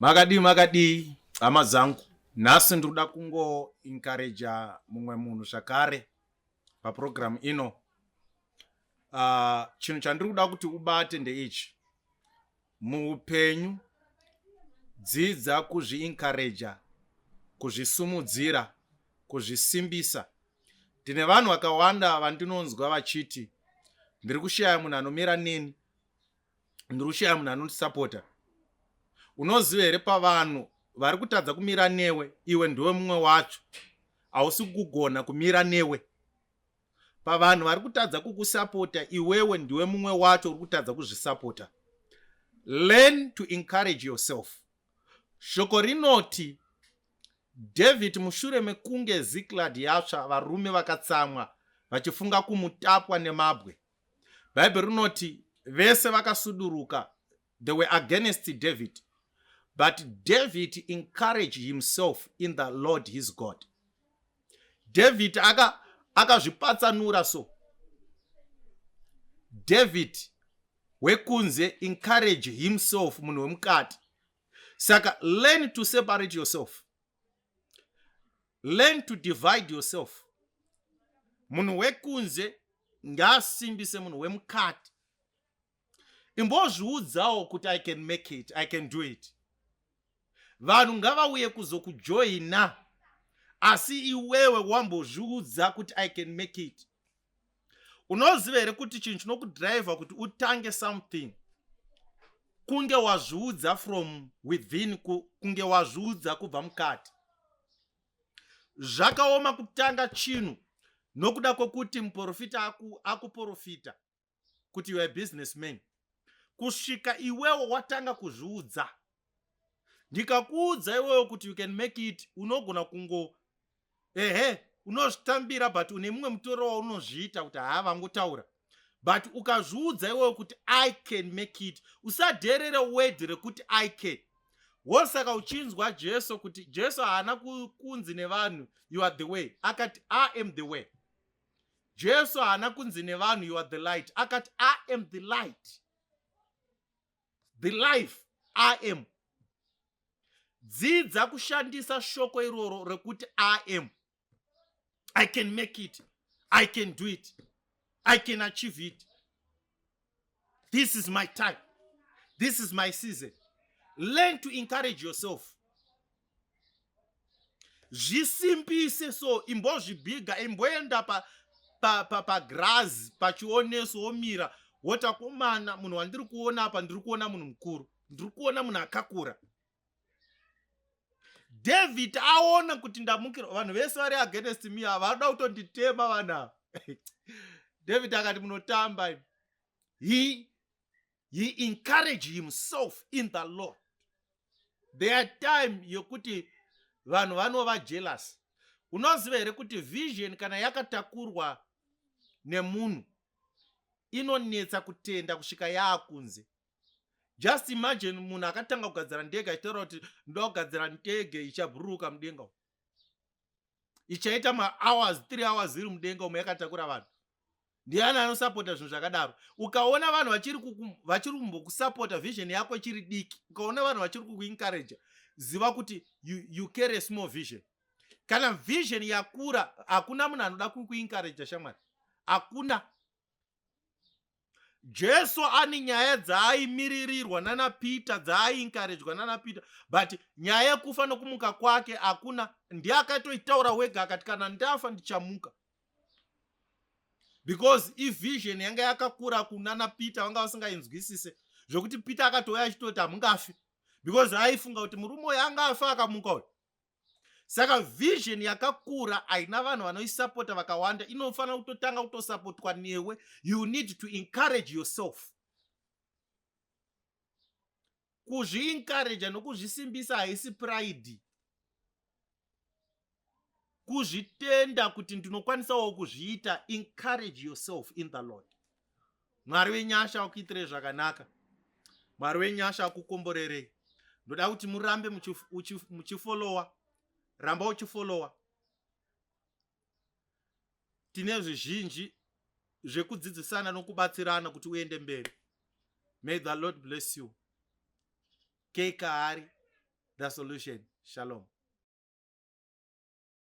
Makadii makadii hama dzangu, nhasi ndiri kuda kungo encourager mumwe munhu zvakare papurogiramu ino. Chinhu chandiri kuda kuti ubate ndeichi: muupenyu dzidza kuzviencourager, kuzvisumudzira, kuzvisimbisa. Ndine vanhu vakawanda vandinonzwa vachiti, "Ndiri kushaya munhu anomira neni, ndiri kushaya munhu anondisapota." Unoziva here, pavanhu vari kutadza kumira newe, iwe ndiwe mumwe wacho hausi kugona kumira newe. Pavanhu vari kutadza kukusapota, iwewe ndiwe mumwe wacho uri kutadza kuzvisapota. Learn to encourage yourself. Shoko rinoti David, mushure mekunge Ziklag yatsva, varume vakatsamwa vachifunga kumutapwa nemabwe. Bhaibheri rinoti vese vakasuduruka. They were against David, but David encouraged himself in the Lord his God. David akazvipatsanura aka. So David wekunze encourage himself, munhu wemukati. Saka learn to separate yourself, learn to divide yourself. Munhu wekunze ngaasimbise munhu wemukati. Imbozviudzawo kuti, "I can make it, I can do it." Vanhu ngavauye kuzokujoina, asi iwewe wambozviudza kuti, "I can make it." Unoziva here kuti chinhu chinokudhiraivha kuti utange something kunge wazviudza from within, kunge wazviudza kubva mukati? Zvakaoma kutanga chinhu nokuda kwokuti muprofita akuprofita kuti you are businessman, kusvika iwewo watanga kuzviudza. Ndikakuudza iwewo kuti you can make it, unogona kungo ehe unozvitambira, but une mumwe mutoro waunozviita kuti haa, vangotaura. But ukazviudza iwewo kuti, "I can make it," usadherere word rekuti "I can". Wosaka uchinzwa Jesu kuti Jesu haana kunzi nevanhu, "You are the way." Akati, "I am the way." Jesu haana kunzi nevanhu, "You are the light." Akati, "I am the light, the life, I am." Dzidza kushandisa shoko iroro rekuti "I am". I can make it, I can do it, I can achieve it. This is my time, this is my season. Learn to encourage yourself. Zvisimbise. So imbozvibhiga, imboenda pagirazi, pa pachioneso, womira wotakomana, "Munhu wandiri kuona apa, ndiri kuona munhu mukuru, ndiri kuona munhu akakura." David aona kuti ndamukira, vanhu vese vari against me, havada kutonditema vanhu ava. David akati, "Munotamba." He encouraged himself in the Lord. There are time yokuti vanhu vanova jealous. Unoziva here kuti vision kana yakatakurwa nemunhu inonetsa kutenda kusvika yaakunze? Just imagine munhu akatanga kugadzira ndege achitaura kuti, "Ndoda kugadzira ndege ichabhururuka mudenga umu, ichaita mahours, 3 hours iri mudenga umu yakatakura vanhu." Ndiani anosapota zvinhu zvakadaro? Ukaona vanhu vachiri kumbokusapota vision yako ichiri diki, ukaona vanhu vachiri kukuencouraja, ziva kuti you carry a small vision. Kana vision yakura, hakuna munhu anoda kukuencouraja, shamwari, hakuna. Jesu ane nyaya dzaaimiririrwa nana Peter, dzaaiencouragwa nana Peter, but nyaya yekufa nokumuka kwake hakuna. Ndiye akatoitaura wega akati, "Kana ndafa, ndichamuka," because ivision yanga yakakura kunana Peter, vanga vasingainzwisise, zvokuti Peter akatouya achitoti, "Hamungafi," because aifunga kuti murume uyu angafa akamuka uyu. Saka vision yakakura haina vanhu vanoisapota vakawanda, inofanira kutotanga kutosapotwa newe. You need to encourage yourself. Kuzviencouraja nokuzvisimbisa haisi pride, kuzvitenda kuti ndinokwanisawo kuzviita. Encourage yourself in the Lord. Mwari wenyasha akuitirei zvakanaka. Mwari wenyasha akukomborerei. Ndoda kuti murambe muchifollowa. Ramba uchifollowa, tine zvizhinji zvekudzidzisana nokubatsirana kuti uende mberi. May the Lord bless you. Keikahari. the solution. Shalom.